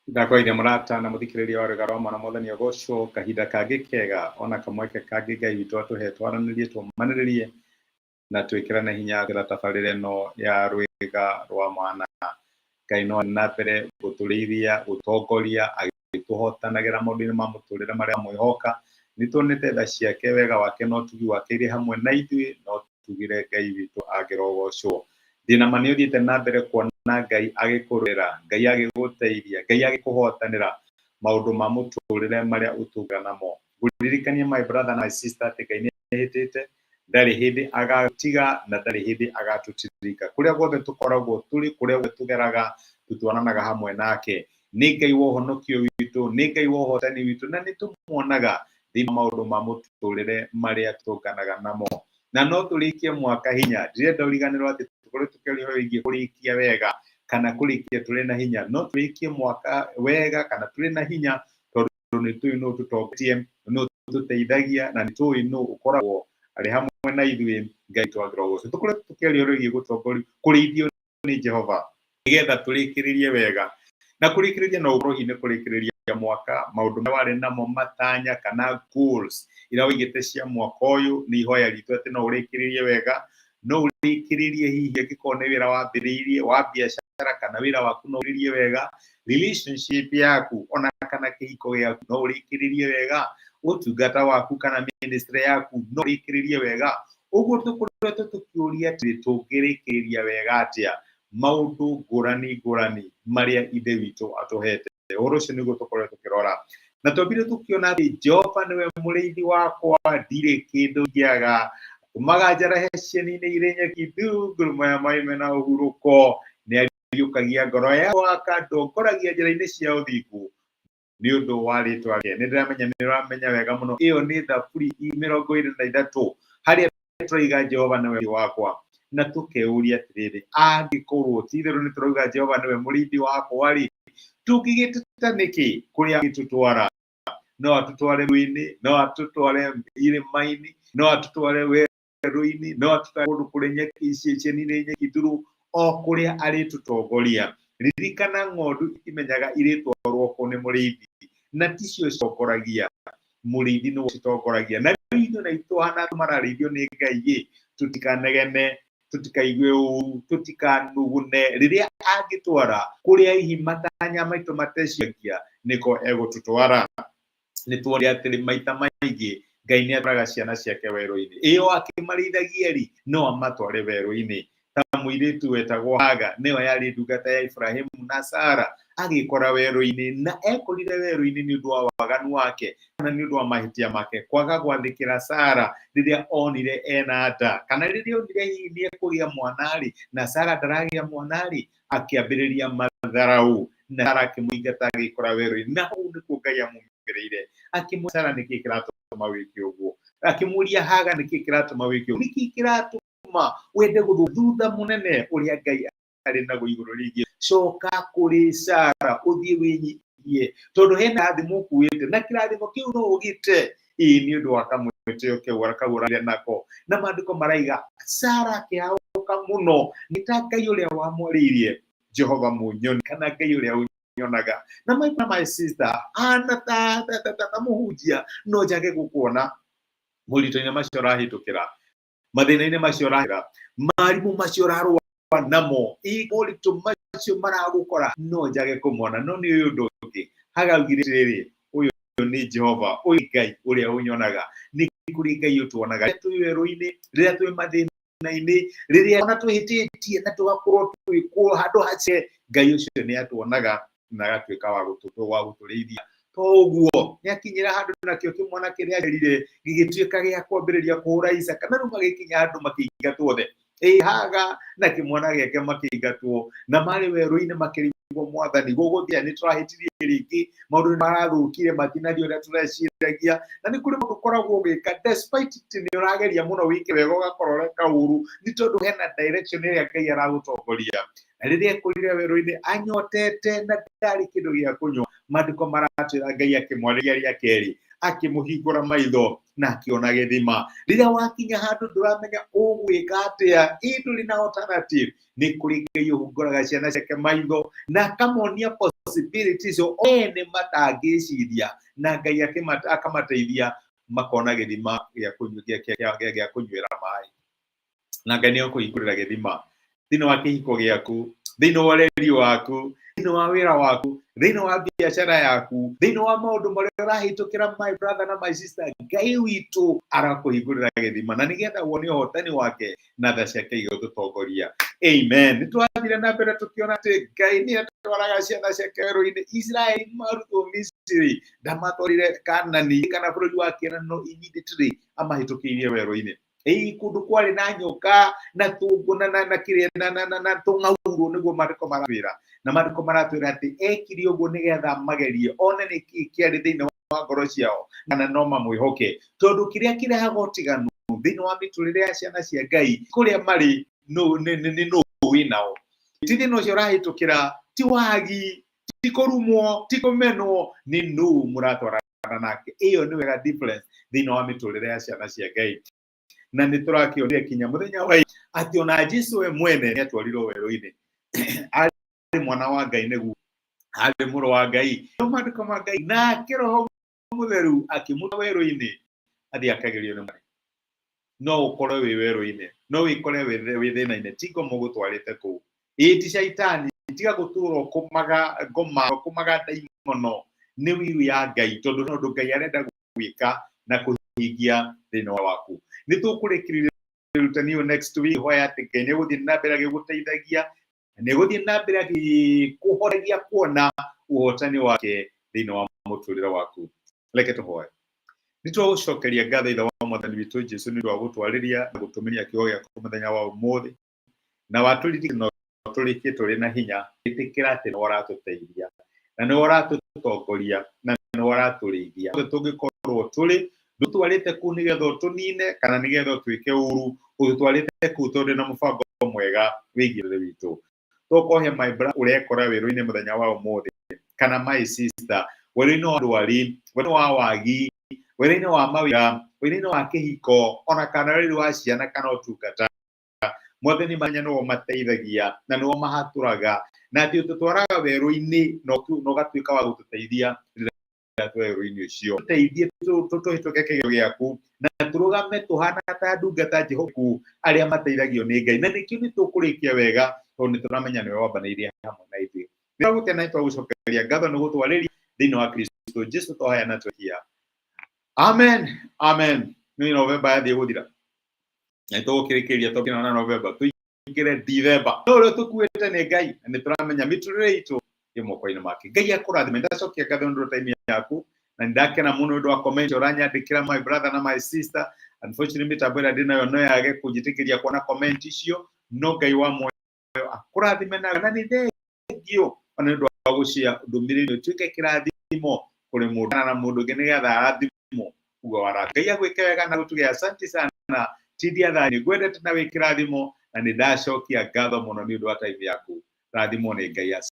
Ndakwaria mũrata na mũthikĩrĩria wa rwĩga rwa mwana mwathani agocwo kahinda kangĩ kega ona kamweke kangĩ Ngai witũ atũhe twaranĩrie tũmanĩrĩrie na twĩkĩrane hinya kĩra tabarĩra ĩno ya rwĩga rwa mwana. Ngai no na mbere gũtũrĩithia, gũtongoria, agĩtũhotanagĩra maũndũ-inĩ ma mũtũrĩre marĩa mwĩhoka. Nĩ tuonete tha ciake, wega wake na ũtugi wake irĩ hamwe na ithuĩ, no tugire Ngai witũ angĩrogocwo. Ndĩna ma nĩ ũthiĩte na mbere kuona Ngai agĩkũrũĩra, Ngai agĩgũteithia, Ngai agĩkũhotanĩra maũndũ ma mũtũrĩre marĩa ũtũngana namo. Ngũririkanie my brother na my sister atĩ Ngai nĩ ehĩtĩte, ndarĩ hĩndĩ agatiga na ndarĩ hĩndĩ agatũtirika. Kũrĩa guothe tũkoragwo tũrĩ, kũrĩa guothe tũgeraga, tũtwaranaga hamwe nake. Nĩ Ngai wa ũhonokio witũ, nĩ Ngai wa ũhotani witũ, na nĩ tũmuonaga thĩinĩ wa maũndũ ma mũtũrĩre marĩa tũnganaga namo. Na no tũrĩkie mwaka hinya. Ndirenda ũriganĩrwo atĩ tũkoretwo tũkĩaria ũhoro wĩgiĩ kũrĩkia wega kana kũrĩkia tũrĩ na hinya. No tũrĩkie mwaka wega kana tũrĩ na hinya tondũ nĩ tũĩ nũ ũtũtongoretie, nũ ũtũteithagia na nĩ tũĩ nũ ũkoragwo arĩ hamwe na ithuĩ. Ngai twagĩrĩirwo gũcokio. Tũkoretwo tũkĩaria ũhoro wĩgiĩ gũtongorio, kũrĩithio nĩ Jehova nĩgetha tũrĩkĩrĩrie wega. Na kũrĩkĩrĩria no ũkorwo hihi nĩ kũrĩkĩrĩria mwaka, maũndũ marĩa warĩ namo matanya kana goals iria waigĩte cia mwaka ũyũ, nĩ ihoya ritũ atĩ no ũrĩkĩrĩrie wega, no ũrĩkĩrĩrie hihi angĩkorwo nĩ wĩra wambĩrĩirie wa biacara kana wĩra waku no ũrĩkĩrĩrie wega, relationship yaku ona kana kĩhiko gĩaku no ũrĩkĩrĩrie wega, ũtungata waku kana ministry yaku no ũrĩkĩrĩrie wega. Ũguo tũkoretwo tũkĩũria atĩrĩ, tũngĩrĩkĩrĩria wega atĩa maũndũ ngũrani ngũrani marĩa Ithe witũ atũhete? Ũhoro ũcio nĩguo tũkoretwo tũkĩrora. Na twambire tũkĩona atĩ Jehova nĩwe mũrĩithi wakwa, ndirĩ kĩndũ ingĩaga. Atũmaga njarahe cieni-inĩ irĩ nyeki ndungu, ya maĩ mena ũhurũko. Nĩ ariũkagia ngoro yakwa, akandongoragia njĩra-inĩ cia ũthingu nĩ ũndũ wa rĩtwa rĩake. Nĩ ndĩramenya nĩ ũramenya wega mũno, ĩyo nĩ Thaburi 23 harĩa tũraiga Jehova nĩwe mũrĩithi wakwa, na tũkeyũria atĩrĩrĩ, angĩkorwo ti itherũ nĩ tũrauga Jehova nĩwe mũrĩithi wakwa rĩ, tũngĩgĩteta nĩkĩ kũrĩa angĩtũtwara? No atũtware rũĩ-inĩ, no atũtware irĩma-inĩ, no atũtware werũ-inĩ, no atũtware kũndũ kũrĩ nyeki cieni-inĩ nyeki nduru, o kũrĩa arĩtũtongoria. Ririkana ng'ondu itimenyaga irĩtwarwo kũ nĩ mũrĩithi, na ticio citongoragia, mũrĩithi nĩwe ũcitongoragia. Na rĩu ithuĩ na itũhana mararĩithio nĩ Ngai ĩ, tũtikanegene, tũtikaigue ũru, tũtikanugune rĩrĩa angĩtwara kũrĩa hihi matanya maitũ mateciagia nĩko egũtũtwara. Nĩ tuonire atĩrĩ maita maingĩ Ngai nĩ atwaraga ciana ciake werũ-inĩ. Ĩyo akĩmarĩithagia rĩ, no amatware werũ-inĩ. Ta mũirĩtu wetagwo Haga, nĩyo yarĩ ndungata ya Ibrahimu na Sara, agĩkora werũ-inĩ, na ekorire werũ-inĩ nĩ ũndũ wa waganu wake, kana nĩ ũndũ wa mahĩtia make, kwaga gwathĩkĩra Sara rĩrĩa onire ena nda, kana rĩrĩa onire hihi nĩ ekũgĩa mwana-rĩ, na Sara ndaragĩa mwana-rĩ, akĩambĩrĩria matharau, na Sara akĩmũingata agĩkora werũ-inĩ. Na hau nĩkuo Ngai amumĩrĩire, akĩmwĩra Sara nĩkĩ kĩratũma wĩke ũguo, akĩmũria Haga nĩkĩ kĩratũma wĩke ũguo, nĩkĩ kĩratũma wende gũthũ thutha mũnene ũrĩa Ngai arĩ naguo igũrũ rĩgiĩ. Coka kũrĩ Sara ũthiĩ wĩnyihie, tondũ hena kĩrathimo ũkuĩte, na kĩrathimo kĩu no ũgĩte ĩĩ nĩ ũndũ wa kamwĩtĩo kau kau ũrarĩa nako. Na maandĩko maraiga Sara akĩhahũka mũno, nĩ ta Ngai ũrĩa wamwarĩirie, Jehova mũnyoni, kana Ngai ũrĩa ũnyonaga. Na my brother, my sister, hana ta ta ta ta mũhunjia, no njage gũkuona moritũ-inĩ macio ũrahĩtũkĩra, mathĩna-inĩ macio ũrahĩtũkĩra, marimũ macio ũrarũa namo, moritũ macio maragũkora, no njage kũmona. No nĩ ũyũ ũndũ ũngĩ, Haga augire atĩrĩrĩ, ũyũ nĩ Jehova, ũyũ nĩ Ngai ũrĩa ũnyonaga. Nĩ kũrĩ Ngai ũtuonaga rĩrĩa twĩ werũ-inĩ, rĩrĩa twĩ mathĩna-inĩ, rĩrĩa ona twĩhĩtĩtie na tũgakorwo twĩ handũ hace, Ngai ũcio nĩ atuonaga na agatuĩka wa gũtũrĩithia. To ũguo, nĩ akinyĩra handũ nakĩo kĩmwana kĩrĩa aciarire gĩgĩtuĩka gĩa kwambĩrĩria kũhũra Isaka, na rĩu magĩkinya handũ makĩingatwo othe. Ĩ Haga na kĩmwana gĩake makĩingatwo, na marĩ werũ-inĩ makĩrigwo, Mwathani, gũgũthiĩ nĩ tũrahĩtirie rĩngĩ, maũndũ nĩ marathũkire, matinathiĩ ũrĩa tũreciragia. Na nĩ kũrĩ maũndũ ũkoragwo ũgĩka despite atĩ nĩ ũrageria mũno wĩke wega ũgakorwo ũreka ũru, nĩ tondũ hena direction ĩrĩa Ngai aragũtongoria. Na rĩrĩa ekorire werũ-inĩ anyotete na ndarĩ kĩndũ gĩa kũnyua, maandĩko maratwĩra Ngai akĩmwarĩria rĩa kerĩ, akĩmũhingũra maitho. Na akĩona gĩthima. Rĩrĩa wakinya handũ ndũramenya ũgwĩka atĩa, ĩ ndũrĩ na alternative, nĩ kũrĩ Ngai ũhingũraga ciana ciake maitho na akamonia possibilities o ene matangĩciria, na Ngai akamateithia makona gĩthima gĩa kũnyuĩra maĩ. Na Ngai nĩ ekũhingũrĩra gĩthima thĩinĩ wa kĩhiko gĩaku, thĩinĩ wa ũreri waku, thĩinĩ wa wĩra waku, thĩinĩ wa biacara yaku, thĩinĩ wa maũndũ marĩa ũrahĩtũkĩra, my brother na my sister. Ngai witũ arakũhingũrĩra gĩthima na nĩgetha wone ũhotani wake na tha ciake igĩtũtongoria. Amen. Nĩ twathire na mbere tũkĩona atĩ Ngai nĩ atwaraga ciana ciake werũ-inĩ. Isiraeli marutwo Misiri, ndamatwarire Kanani kana bũrũri wa kĩĩranĩro immediately, amahĩtũkĩirie werũ-inĩ. Ĩĩ, kũndũ kwarĩ na nyoka na tũngũ na na na kĩrĩa na na na na tũng'aurũ, nĩguo maandĩko maratwĩra. Na maandĩko maratwĩra atĩ ekire ũguo nĩgetha magerie one nĩ kĩĩ kĩarĩ thĩinĩ wa ngoro ciao, kana no mamwĩhoke, tondũ kĩrĩa kĩrehaga ũtiganu thĩinĩ wa mĩtũrĩre ya ciana cia Ngai kũrĩa marĩ nĩ nũ wĩ nao. Ti thĩna ũcio ũrahĩtũkĩra, ti wagi, ti kũrumwo, ti kũmenwo, nĩ nũ mũratwarana nake. Ĩyo nĩ wega difference thĩinĩ wa mĩtũrĩre ya ciana cia Ngai. Na nĩ tũrakĩonire kinya mũthenya wa atĩ ona Jesu we mwene nĩ atwarirwo werũ-inĩ. Arĩ mwana wa Ngai, nĩguo arĩ mũrũ wa Ngai, no maandĩko ma Ngai nake Roho Mũtheru akĩmũta werũ-inĩ athiĩ akagerio nĩ mwathani. No ũkorwe wĩ werũ-inĩ, no wĩkore wĩ thĩna-inĩ, ti ngoma ũgũtwarĩte kũu, ĩĩ ti caitani. Tiga gũtũra ũkũmaga ngoma, ũkũmaga ndaimono. Nĩ wiru ya Ngai, tondũ hena ũndũ Ngai arenda gwĩka na kũhingia thĩinĩ waku. Nĩ tũkũrĩkĩrĩria ũrutani ũyũ next week. Hoya atĩ Ngai nĩ egũthiĩ na mbere agĩgũteithagia, nĩ egũthiĩ na mbere agĩkũhoragia kuona ũhotani wake thĩinĩ wa mũtũrĩre waku. Reke tũhoe. Nĩ twagũcokeria ngatho, Ithe wa Mwathani witũ Jesu, nĩ ũndũ wa gũtwarĩria na gũtũmĩria kiugo gĩaku mũthenya wa ũmũthĩ, na watũririkana tũrĩkie tũrĩ na hinya ĩtĩkĩra atĩ nĩwe ũratũteithia na nĩwe ũratũtongoria na nĩwe ũratũrĩithia. Tũngĩkorwo tũrĩ ndũtwarĩte kũu nĩgetha ũtũnine kana nĩgetha ũtwĩke ũru, ũtũtwarĩte kũu tondũ na mũbango mwega wĩgiĩ ũrĩ witũ. Tũkohe my brother ũrekora wĩrũ-inĩ mũthenya wa ũmũthĩ, kana my sister, werũ-inĩ wa ndwari, werũ-inĩ wa wagi, werũ-inĩ wa mawĩra, werũ-inĩ wa kĩhiko, ona kana werũ wa ciana kana ũtungata, Mwathani manya nĩwe ũmateithagia na nĩwe ũmahatũraga, na atĩ ũtũtwaraga werũ-inĩ na ũgatuĩka wa gũtũteithia rĩrĩa twĩ werũ-inĩ ũcio. Tũteithie tũhĩtũke kĩgerio gĩaku na tũrũgame tũhana ta ndungata njĩhokeku arĩa mateithagio nĩ Ngai. Na nĩkĩo nĩ tũkũrĩkia wega, tondũ nĩ tũramenya nĩwe wambanĩirie hamwe na ithuĩ. Nĩ twagũkena, nĩ twagũcokeria ngatho nĩ gũtwarĩria thĩinĩ wa Kristo Jesu twahoya na twetia. Amen. Amen. Nĩ Novemba yathiĩ gũthira na nĩ tũgũkĩrĩkĩria tũkĩona na Novemba tũingĩre Dithemba, no ũrĩa tũkuĩte nĩ Ngai, na nĩ tũramenya mĩtũrĩre itũ ĩ moko-inĩ make. Ngai akũrathime. Ndacokia ngatho nĩ ũndũ wa time yaku, na nĩndakena mũno nĩ ũndũ wa comment ũranyandĩkĩra, my brother na my sister. Unfortunately, mĩtambo ĩrĩa ndĩnayo no yage kũnjĩtĩkĩria kuona comment icio, no Ngai wa muoyo akũrathime na nĩ thengio ona nĩ ũndũ wa gũcia ndũmĩrĩri ĩtuĩke kĩrathimo kũrĩ mũndũ na mũndũ ũngĩ, nĩgetha arathimwo uga wa rathi. Ngai agwĩke wega na gũtuge. Asante sana. Tindia tha nĩ ngwendete na wĩ kĩrathimo, na nĩ ndacokia ngatho mũno nĩ ũndũ wa time yaku. Rathimwo nĩ Ngai. Asante.